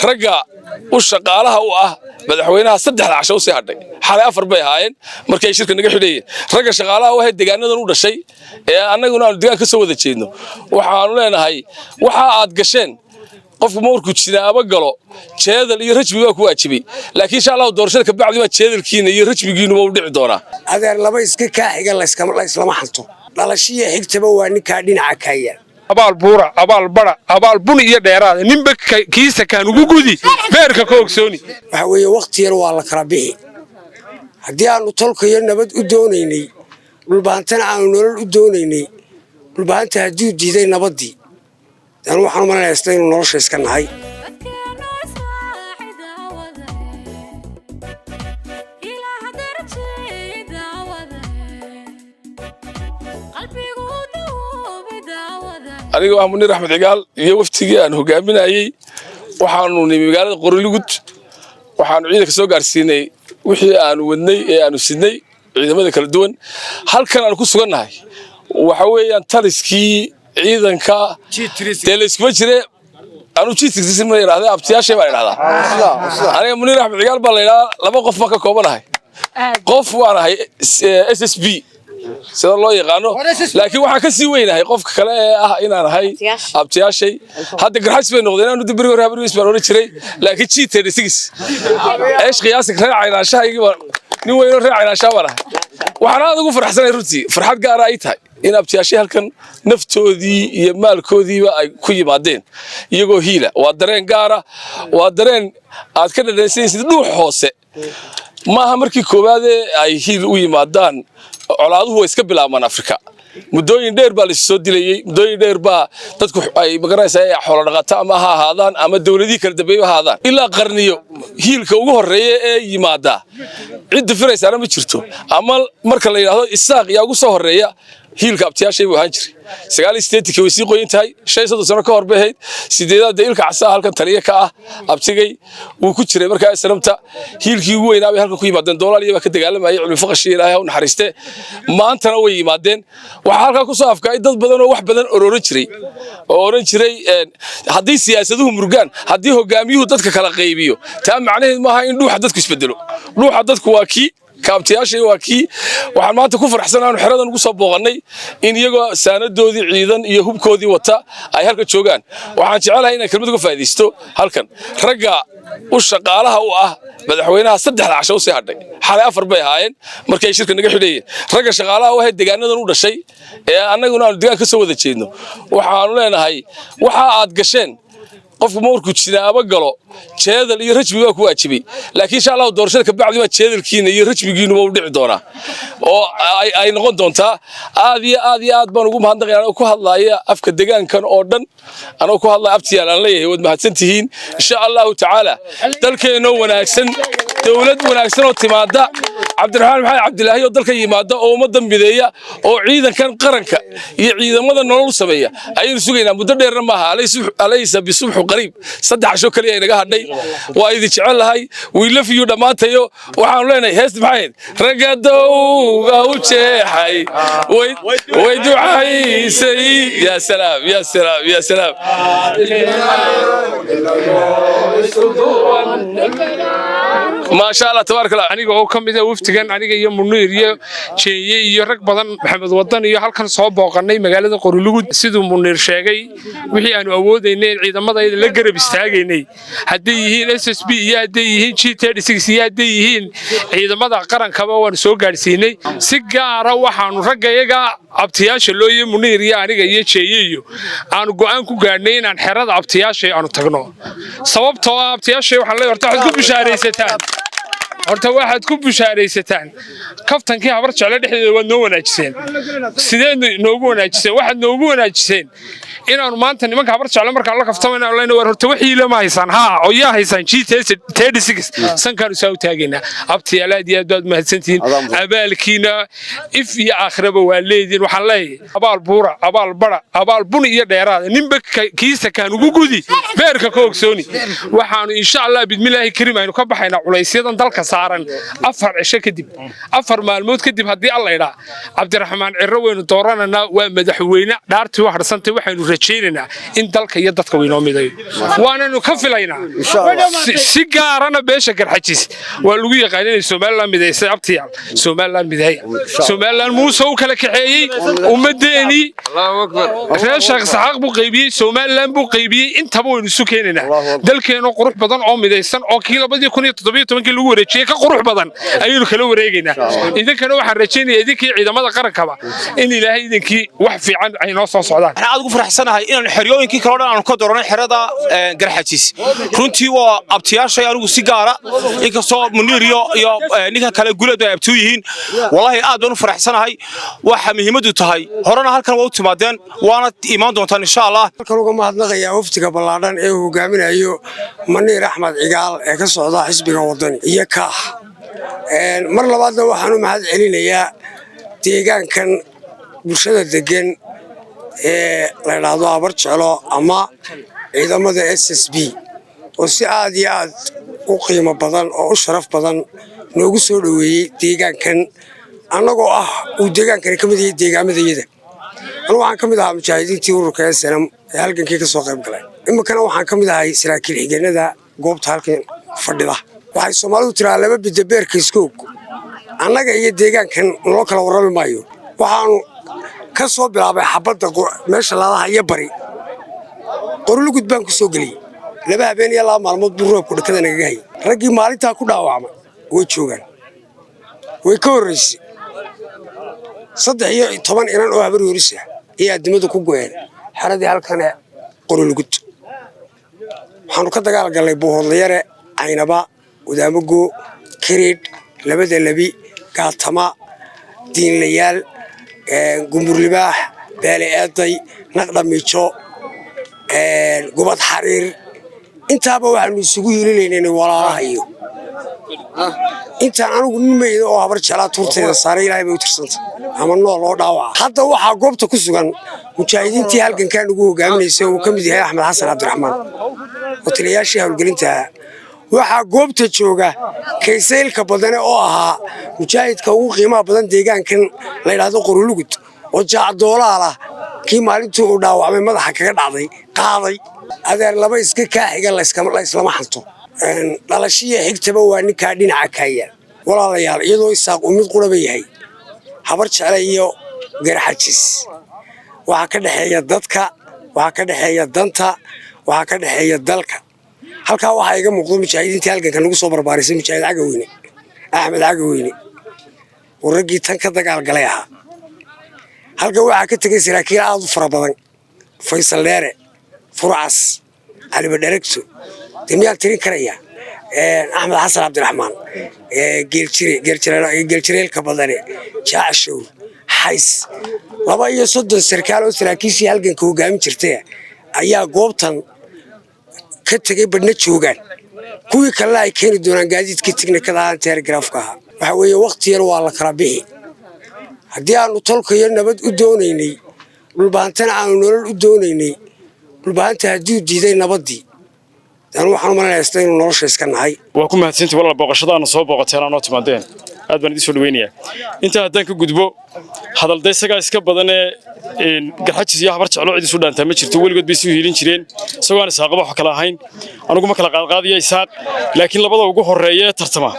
Ragga u shaqaalaha u ah madaxweynaha 3da casho u sii hadhay, xalay 4 bay ahaayeen markay shirka naga xidhayeen. Ragga shaqaalaha u ahayd deegaanadan u dhashay ee annaguna aanu deegaan ka soo wada jeedno, waxaanu leenahay waxa aad gasheen, qofku markuu jinaabo galo jeedal iyo rajmi baa ku waajibay, laakiin insha Allahu doorashada ka bacdi baa jeedalkiina iyo rajmigiinuba u dhici doonaa. Adeer, laba iska kaaxiga layslama xanto, dhalashiya xigtaba waa ninkaa dhinaca kaaya. Abaal buura, abaal bara, abaal bun iyo dheeraada, ninba kiisa kaan ugu gudi, beerka ka ogsooni. Waxa weeye wakhti yar waa la kala bixi. Haddii aanu tolkayo nabad u doonaynay, Dhulbahantana aanu nolol u doonaynay, Dhulbahanta hadduu diiday nabaddii, anu waxaan u malanaya sida inuu nolosha iska nahay. Dadkeenu israaci daawade, Ilaah darajey daawade, qalbigu dawoobi daawade. Aniga ah Muniir Axmed Cigaal iyo waftigii aan hogaaminayey, waxaanu nimi magaalada Qorilugud. Waxaanu ciidanka soo gaarsiinay wixii aanu wadnay ee aanu sidnay ciidamada kala duwan. Halkan aanu ku sugannahay waxa weeyaan taliskii ciidanka. Dee layskuma jire, anu G ma yidhahda, abtiyaashay baan idhahdaa. Aniga Muniir Axmed Cigaal baa la yidhahdaa. Laba qof baan ka koobanahay. Qof waan ahay SSB sida loo yaqaano, laakiin waxaan ka sii weynahay qofka kale ee ah inaan ahay abtiyaashay. Hadda Garxajis bay noqdeen, aanu dibri hore Habarwis baan oran jiray, laakiin G36 eesh qiyaasi reer Caynaanshahaygii baan, nin weynoo reer Caynaanshaha baan ahay. Waxaan aad ugu farxsanahay, runtii farxad gaara ay tahay, in abtiyaashay halkan naftoodii iyo maalkoodiiba ay ku yimaadeen iyagoo hiila. Waa dareen gaara, waa dareen aad ka dhadhansanaysid dhuux hoose. Maaha markii koowaadee ay hiil u yimaadaan. Colaaduhu way iska bilaabmaan Afrika. Muddooyin dheer baa lais soo dilayey, muddooyin dheer baa dadku ay magaranaysaa ay xoolo dhaqato ama ha ahaadaan ama dowladihii kala dambeeyba ha ahaadaan, ilaa qarniyo. Hiilka ugu horreeya ee yimaada cidda firaysaana ma jirto. Ama marka la yidhaahdo Isaaq yaa ugu soo horreeya hiilka, abtiyaashay buu ahaan jiray. 89-kii way sii qoyan tahay, 35 sano ka hor bay ahayd. Sideedaad dee ilka casaa halkan taliye ka ah abtigay wuu ku jiray. Markaa islamta hiilkii ugu weynaa bay halkan ku yimaadeen. Doolaaliya baa ka dagaalamayay, Cilmi Faqashi, Ilaahay ha u naxariiste. Maantana way yimaadeen. Waxaa halkaa ku soo afkaay dad badan oo wax badan ororan jiray oo oran jiray haddii siyaasaduhu murgaan, haddii hogaamiyuhu dadka kala qaybiyo, taa macnaheed maaha in dhuuxa dadku isbedelo. Dhuuxa dadku waa kii kaabtayaashay, waa kii. Waxaan maanta ku faraxsan aanu xeradan ugu soo booqannay in iyagoo saanadoodii ciidan iyo hubkoodii wata ay halkan joogaan. Waxaan jecelahay inaan kelmad uga faa'iidaysto halkan. Ragga u shaqaalaha u ah madaxweynaha 3da casho u sii hadhay, xalay 4 bay ahaayeen markay shirka naga xidhayeen. Ragga shaqaalaha u ahayd deegaanadan u dhashay ee annaguna aanu deegaan ka soo wada jeedno, waxaanu leenahay waxa aad gasheen, qofku markuu jinaabo galo jeedal iyo rajmi baa ku waajibay, laakiin insha Allahu doorashada ka bacdi baa jeedalkiina iyo rajmigiinuba u dhici doonaa oo ay noqon doontaa. Aad iyo aad iyo aad baan ugu mahadnaqaya, anoo ku hadlaaya afka deegaankan oo dhan, anoo ku hadlaya abtiyaal aan leeyahay waad mahadsan tihiin. Insha Allahu tacaala dalkeennoo wanaagsan, dowlad wanaagsan oo timaada, Cabdiraxmaan Maxamed Cabdilaahi oo dalka yimaada oo ummadda mideeya oo ciidankan qaranka iyo ciidamada nolol u sameeya ayaynu sugaynaa. Muddo dheerna maaha, alaysa bisubxu qariib. 3 casho kaliya inaga hadhay. Waa idin jecel lahay, we love you dhammaantayo. Waxaanu leenahay heesta maxay ahayd? Ragga dowga u jeexay way ducaysay. Ya salaam, ya salaam, ya salaam. Maasha Allah, tabaaraka Allah. Aniga oo ka mid ah waftigan, aniga iyo Muniir iyo Jeeye iyo rag badan, Maxamed Wadan iyo, halkan soo booqanay magaalada Qorilugud. Siduu Muniir sheegay, wixii aanu awoodaynay ciidamadayda la garab istaagaynay, hadday yihiin SSB iyo hadday yihiin G iyo hadday yihiin ciidamada qarankaba, waanu soo gaadhsiinay. Si gaara waxaanu raggayaga abtiyaasha looye, Muniir iyo aniga iyo Jeeye iyo, aanu go'aan ku gaadhnay inaan xerada abtiyaashay aanu tagno. Sababtoo ah abtiyaashay waxaan leeyahay, horta waxaad ku bishaaraysataan, horta waxaad ku bushaaraysataan kaftankii Habar Jecle dhexdeeda waad noo wanaajiseen. Sideed noogu wanaajiseen? Waxaad noogu wanaajiseen inaanu maanta nimanka Habar Jecle markaan la kaftamayna leyna, war horta wixii lama haysaan haa oo yaa haysaan G sankaanu saa u taagaynaa. Abtiyaal, aad iyo aad baad mahadsantihiin. Abaalkiina if iyo aakhiraba waa leediin. Waxaan leeyahay abaal buura, abaal bara, abaal bun iyo dheeraada, ninba kiisa kaan ugu gudi, beerka ka ogsooni. Waxaanu insha Allah bidmilaahi karim aynu ka baxaynaa culaysyadan dalka saaran. Saaran 4 cisho kadib, 4 maalmood kadib, haddii Alla idhaa, Cabdiraxmaan Cirro waynu dooranaynaa. Waa madaxweyne dhaartii u hadhsantay. Waxaynu rajaynaynaa in dalka iyo dadka waynoo midayo, waananu ka filaynaa. Si gaarana beesha Garxajis waa lagu yaqaan inay Somaliland midaysay. Abtiyaal, Somaliland mideeya. Somaliland Muuse u kala kaxeeyey ummadeenii. Reer Sheekh Saxaaq buu qaybiyey, Somaliland buu qaybiyey. Intaba waynu isu keenaynaa. Dalkeenoo qurux badan oo midaysan oo kii 2017-kii lagu wareejiyey ka qurux badan ayaynu kala wareegaynaa. Idinkana waxaan rajaynayaa, idinkii ciidamada qarankaba, in Ilaahay idinkii wax fiican ay noo soo socdaan. Waxaan aad ugu faraxsanahay inaan xeryooyinkii kale oo dhan aanu ka dooranay xerada Garxajis. Runtii waa abtiyaashay anigu si gaara, inkastoo Muniir iyo ninkan kale Guleed ay abtuu yihiin. Wallaahi aad baan u faraxsanahay. Waxa muhiimaddu tahay, horena halkan waa u timaadeen, waana imaan doontaan, insha Allah. Halkan uga mahadnaqayaa wafdiga ballaadhan ee uu hogaaminayo Maniir Axmed Cigaal ee ka socda xisbiga Wadani iyo Kaax. Mar labaadna waxaan u mahad celinayaa deegaankan bulshada degan ee la idhaahdo Habar Jeclo ama ciidamada SSB oo si aad iyo aad u qiimo badan oo u sharaf badan noogu soo dhoweeyey deegaankan, annagoo ah uu deegaankani ka mid yahay deegaamadayada. Anugu waxaan ka mid ahaa mujaahidiintii ururka SNM ee halgankii ka soo qayb galay. Iminkana waxaan ka mid ahay saraakiil xigeenada goobta halkan fadhida. Waxay Soomaalidu tiraa, "Laba bidabeerka iskoog." Annaga iyo deegaankan naloo kala warrami maayo. Waxaanu ka soo bilaabay xabadda meesha laadaha iyo bari Qorulugud baan ku soo geliyey. 2 habeen iyo 2 maalmood buu roobku dhakada nagaga hayay. Raggii maalintaa ku dhaawacmay way joogaan, way ka horraysay. 13 inan oo Habar Yoonis ah ayaa addimadu ku go'een xeradii halkan ee Qorulugud. Waxaanu ka dagaal gallay Buuhoodlayare, Caynaba, Wadaamago, Kiridh, Labada Lebi, Gaatama, Diinlayaal, Gumburlibaax, Beele Eeday, Naqdhamiijo, Gubad Xariir. Intaaba waxaanu isugu hiilinaynay walaalahayo. Intaan anigu nin meyda oo Habar Jeclaa tuurtayda saaray, Ilaahay bay u tirsanta ama nool oo dhaawaca. Hadda waxaa goobta ku sugan mujaahidiintii halgankaa nagu hogaaminaysay, uu ka mid yahay Axmed Xasan Cabdiraxmaan oo taliyayaashii howlgelinta ahaa. Waxaa goobta jooga Kaysaylka badane oo ahaa mujaahidka ugu qiimaha badan deegaankan la yidhaahdo Qorulugud, oo jaacdoolaal ah, kii maalintii uu dhaawacmay madaxa kaga dhacday qaaday. Adeer, laba iska kaaxiga la islama xanto. Dhalashiya xigtaba waa ninkaa dhinaca kaaya. Walaalayaal, iyadoo Isaaq uu mid quraba yahay, Habar Jecle iyo Garxajis waxaa ka dhexeeya dadka, waxaa ka dhexeeya danta, waxaa ka dhexeeya dalka. Halkaa waxaa iga muuqdo mujaahidiintii halganka nagu soo barbaarisay, Mujaahid Cagaweyne, Axmed Cagaweyne, oo raggii tan ka dagaalgalay ahaa. Halkan waxaa ka tegay saraakiil aad u fara badan: Faysal Dheere, Furcas, Caliba Dheregto, dee miyaan tirin karaya? Axmed Xasan Cabdiraxmaan, Geeljireelka badane, Jaacshowr, Xays. 32 sarkaal oo saraakiishii halganka hogaamin jirtay ayaa goobtan ka tegay, badhna joogaan, kuwii kalena ay keeni doonaan gaadiidkii tiknikada ahaan telegaraafka ahaa. Waxa weeye, wakhti yar waa la kala bixi. Haddii aanu tolkayo nabad u doonaynay, Dhulbahantana aanu nolol u doonaynay, Dhulbahanta hadduu diiday nabaddii, anu waxaan u malanaya sida inuu nolosha iska nahay. Waa ku mahadsantii, walaal, booqashadaana soo booqateen aanoo timaadeen. Aad baan idin soo dhaweynayaa. Intaa haddaan ka gudbo, hadalda isagaa iska badanee. Garxajis iyo Habar Jeclo cid isu dhaantaa ma jirto. Weligood bay isu hiilin jireen, isagoo aan Isaaqaba wax kala ahayn. Anigu ma kala qaadqaadaya Isaaq, laakiin labada ugu horreeya ee tartama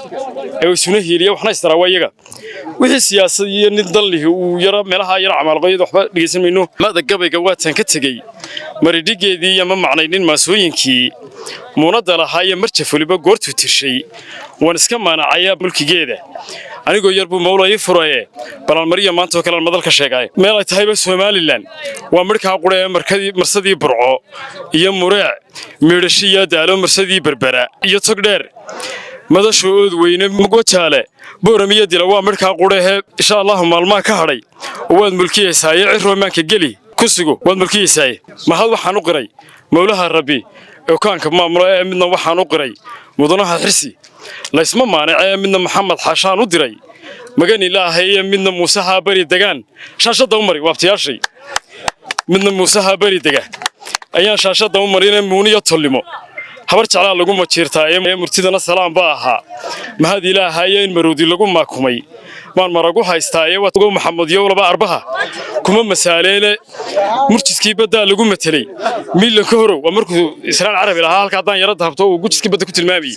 ee isuna hiiliya waxna istaraa waa iyaga. Wixii siyaasad iyo nin danlihi uu yara meelaha yara camaalqoyada, waxba dhegaysan mayno. Mada gabayga waataan ka tegey maridhigeedii iyo ma macnaynin maasooyinkii muunadda lahaa iyo marjaf weliba goortuu tirshay. Waan iska maanacayaa mulkigeeda anigoo yar buu mawla ii furaye. Balaalmariya maanta oo kale aan madal ka sheegay meel ay tahayba Somaliland waa midhkaa qura ee marsadii Burco iyo Mureec, Miidhashi iyo Daalo, marsadii Berbera iyo Togdheer, Madasha Ood Weyne, Mugwajaale, Booram iyo Dila waa midhkaa qurahee. Insha Allahu maalmaha ka hadhay oo waad mulkiyaysaaye, Ciroomaanka geli ku sugo, waad mulkiyaysaaye. Mahad waxaan u qiray mawlaha Rabbi okaanka maamulo ee midna waxaan u qiray mudanaha Xirsi laysma maanacee, midna Maxamed Xaashaan u diray magan Ilaahay iyo midna Muusaha bari degaan shaashadda u mari waabtayaashay, midna Muusaha bari dega ayaan shaashadda u marine. Muuniyo tollimo Habar Jeclaa lagu majiirtaa ee murtidana salaam baa ahaa. Mahad Ilaahayo in maroodi lagu maakumay maan maragu haystaa ee wagow Maxamed Yowlaba arbaha kuma masaaleele. Murjiskii baddaa lagu matelay miilanka horow waa markuu Israel Carabi lahaa halka haddaan yara dahabto uu gujiskii badda ku tilmaamayey.